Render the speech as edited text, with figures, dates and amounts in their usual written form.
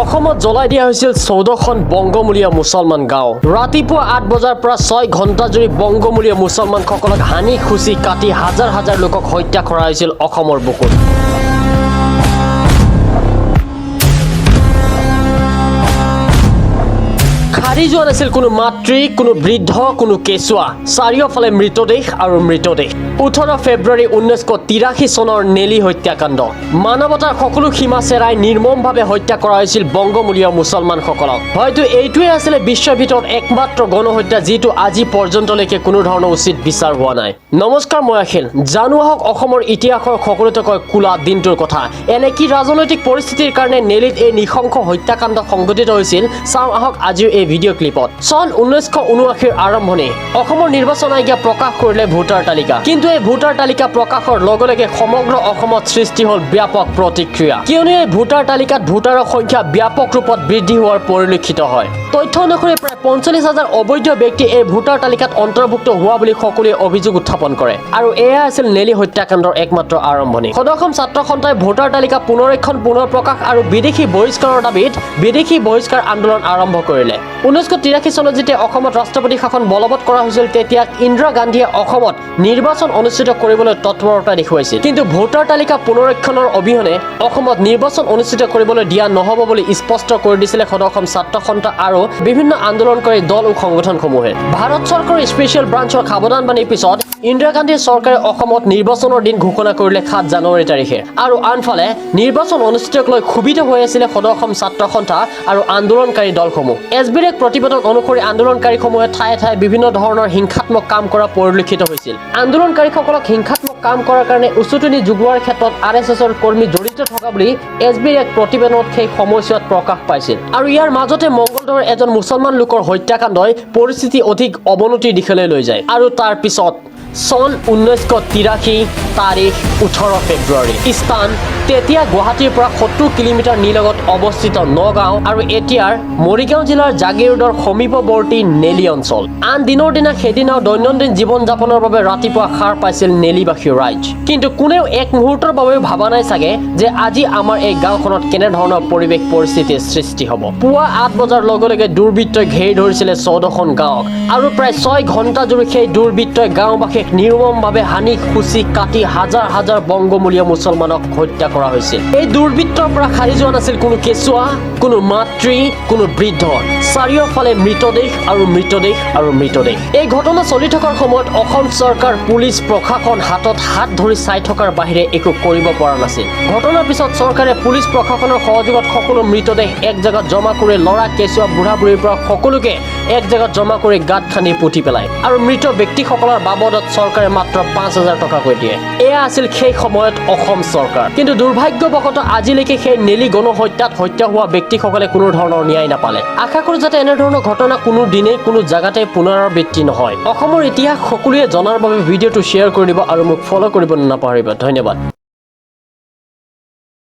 অসমত জ্বলাই দিয়া হৈছিল 14খন বংগমূলীয় মুছলমান গাঁও। ৰাতিপুৱা 8 বজাৰ পৰা 6 ঘণ্টা জুৰি বংগমূলীয় মুছলমানসকলক হানি খুচি কাটি হাজাৰ হাজাৰ লোকক হত্যা কৰা হৈছিল অসমৰ বুকুত। সাৰি যোৱা নাছিল কোনো মাতৃ, কোনো বৃদ্ধ, কোনো কেঁচুৱা। চাৰিওফালে মৃতদেহ আৰু মৃতদেহ। 18 ফেব্ৰুৱাৰী 1983 চনৰ নেলি হত্যাকাণ্ড। মানৱতাৰ সকলো সীমা চেৰাই নিৰ্মমভাৱে হত্যা কৰা হৈছিল বংগমূলীয় মুছলমানসকলক। হয়তো এইটোৱে আছিলে বিশ্বৰ ভিতৰত একমাত্ৰ গণহত্যা, যিটো আজি পৰ্যন্তলৈকে কোনো ধৰণৰ উচিত বিচাৰ হোৱা নাই। নমস্কাৰ, মই অখিল। জানো আহক অসমৰ ইতিহাসৰ সকলোতকৈ কোলা দিনটোৰ কথা। এনে কি ৰাজনৈতিক পৰিস্থিতিৰ কাৰণে নেলিত এই নৃশংস হত্যাকাণ্ড সংঘটিত হৈছিল, চাওঁ আহক আজিৰ এই ভিডিঅ' ক্লিপত। চন 1979ৰ আৰম্ভণি। অসমৰ নিৰ্বাচন আয়োগে প্ৰকাশ কৰিলে ভোটাৰ তালিকা। কিন্তু এই ভোটাৰ তালিকা প্ৰকাশৰ লগে লগে সমগ্ৰ অসমত সৃষ্টি হ'ল ব্যাপক প্ৰতিক্ৰিয়া। কিয়নো এই ভোটাৰ তালিকাত ভোটাৰৰ সংখ্যা ব্যাপক ৰূপত বৃদ্ধি হোৱাৰ পৰিলক্ষিত হয়। তথ্য অনুসৰি প্ৰায় 45 হাজাৰ অবৈধ ব্যক্তি এই ভোটাৰ তালিকাত অন্তৰ্ভুক্ত হোৱা বুলি সকলোৱে অভিযোগ উত্থাপন কৰে। আৰু এয়া আছিল নেলি হত্যাকাণ্ডৰ একমাত্ৰ আৰম্ভণি। সদৌ অসম ছাত্ৰ সন্থাই ভোটাৰ তালিকা পুনৰীক্ষণ, পুনৰ প্ৰকাশ আৰু বিদেশী বহিষ্কাৰৰ দাবীত বিদেশী বহিষ্কাৰ আন্দোলন আৰম্ভ কৰিলে। 1983 চনত যেতিয়া অসমত ৰাষ্ট্ৰপতি শাসন বলবৎ কৰা হৈছিল, তেতিয়া ইন্দিৰা গান্ধীয়ে অসমত নিৰ্বাচন অনুষ্ঠিত কৰিবলৈ তৎপৰতা দেখুৱাইছিল। কিন্তু ভোটাৰ তালিকা পুনৰীক্ষণৰ অবিহনে অসমত নিৰ্বাচন অনুষ্ঠিত কৰিবলৈ দিয়া নহ'ব বুলি স্পষ্ট কৰি দিছিলে সদৌ অসম ছাত্ৰ সন্থা আৰু বিভিন্ন আন্দোলনকাৰী দল ও সংগঠনসমূহে। ভাৰত চৰকাৰৰ স্পেচিয়েল ব্ৰাঞ্চৰ সাৱধানবাণীৰ পিছত ইন্দিৰা গান্ধীৰ চৰকাৰে অসমত নিৰ্বাচনৰ দিন ঘোষণা কৰিলে 7 জানুৱাৰী তাৰিখে। আৰু আনফালে নিৰ্বাচন অনুষ্ঠিতক লৈ ক্ষোভিত হৈ আছিলে সদৌ অসম ছাত্ৰ সন্থা আৰু আন্দোলনকাৰী দলসমূহ। এছ বিৰ এক প্ৰতিবেদন অনুসৰি আন্দোলনকাৰীসমূহে ঠায়ে ঠায়ে বিভিন্ন ধৰণৰ হিংসাত্মক কাম কৰা পৰিলক্ষিত হৈছিল। আন্দোলনকাৰীসকলক হিংসাত্মক কাম কৰাৰ কাৰণে উচটনি যোগোৱাৰ ক্ষেত্ৰত আৰ এছ এছৰ কৰ্মী জড়িত থকা বুলি এছ বিৰ এক প্ৰতিবেদনত সেই সময়ছোৱাত প্ৰকাশ পাইছিল। আৰু ইয়াৰ মাজতে মংগলদৈৰ এজন মুছলমান লোকৰ হত্যাকাণ্ডই পৰিস্থিতি অধিক অৱনতিৰ দিশলৈ লৈ যায়। আৰু তাৰ পিছত চন 1983, তাৰিখ 18 ফেব্ৰুৱাৰী। স্থান তেতিয়া গুৱাহাটীৰ পৰা 70 কিলোমিটাৰ নিলগত অৱস্থিত নগাঁও আৰু এতিয়াৰ মৰিগাঁও জিলাৰ জাগিৰোডৰ সমীপৱৰ্তী নেলি অঞ্চল। আন দিনৰ দিনা সেইদিনাও দৈনন্দিন জীৱন যাপনৰ বাবে ৰাতিপুৱা সাৰ পাইছিল নেলিবাসী ৰাইজ। কিন্তু কোনেও এক মুহূৰ্তৰ বাবেও ভবা নাই চাগে যে আজি আমাৰ এই গাঁওখনত কেনেধৰণৰ পৰিৱেশ পৰিস্থিতিৰ সৃষ্টি হ'ব। পুৱা 8 বজাৰ লগে লগে দুৰ্বৃত্তই ঘেৰি ধৰিছিলে 14খন গাঁৱক আৰু প্ৰায় 6 ঘণ্টা জুৰি সেই দুৰ্বৃত্তই গাঁওবাসীক নিৰ্মমভাৱে হানি খুচি কাটি হাজাৰ হাজাৰ বংগমূলীয় মুছলমানক হত্যা কৰা হৈছিল। এই দুৰ্বৃত্তৰ পৰা সাৰি যোৱা নাছিল কোনো কেঁচুৱা, কোনো মাতৃ, কোনো বৃদ্ধ। চাৰিওফালে মৃতদেহ আৰু মৃতদেহ আৰু মৃতদেহ। এই ঘটনা চলি থকাৰ সময়ত অসম চৰকাৰ, পুলিচ প্ৰশাসন হাতত হাত ধৰি চাই থকাৰ বাহিৰে একো কৰিব পৰা নাছিল। ঘটনাৰ পিছত চৰকাৰে পুলিচ প্ৰশাসনৰ সহযোগত সকলো মৃতদেহ এক জেগাত জমা কৰি, ল'ৰা, কেঁচুৱা, বুঢ়া বুঢ়ীৰ পৰা সকলোকে এক জেগাত জমা কৰি গাঁত খান্দি পুতি পেলায় আৰু মৃত ব্যক্তিসকলৰ বাবদত চৰকাৰে মাত্ৰ 5000 টকাকৈ দিয়ে। এয়া আছিল সেই সময়ত অসম চৰকাৰ। কিন্তু দুৰ্ভাগ্যবশতঃ আজিলৈকে সেই নেলি গণহত্যাত হত্যা হোৱা ব্যক্তিসকলে কোনো ধৰণৰ ন্যায় নাপালে। আশা কৰোঁ যাতে এনেধৰণৰ ঘটনা কোনো দিনেই কোনো জেগাতে পুনৰাবৃত্তি নহয়। অসমৰ ইতিহাস সকলোৱে জনাৰ বাবে ভিডিঅ'টো শ্বেয়াৰ কৰি দিব আৰু মোক ফ'ল' কৰিব নাপাহৰিব। ধন্যবাদ।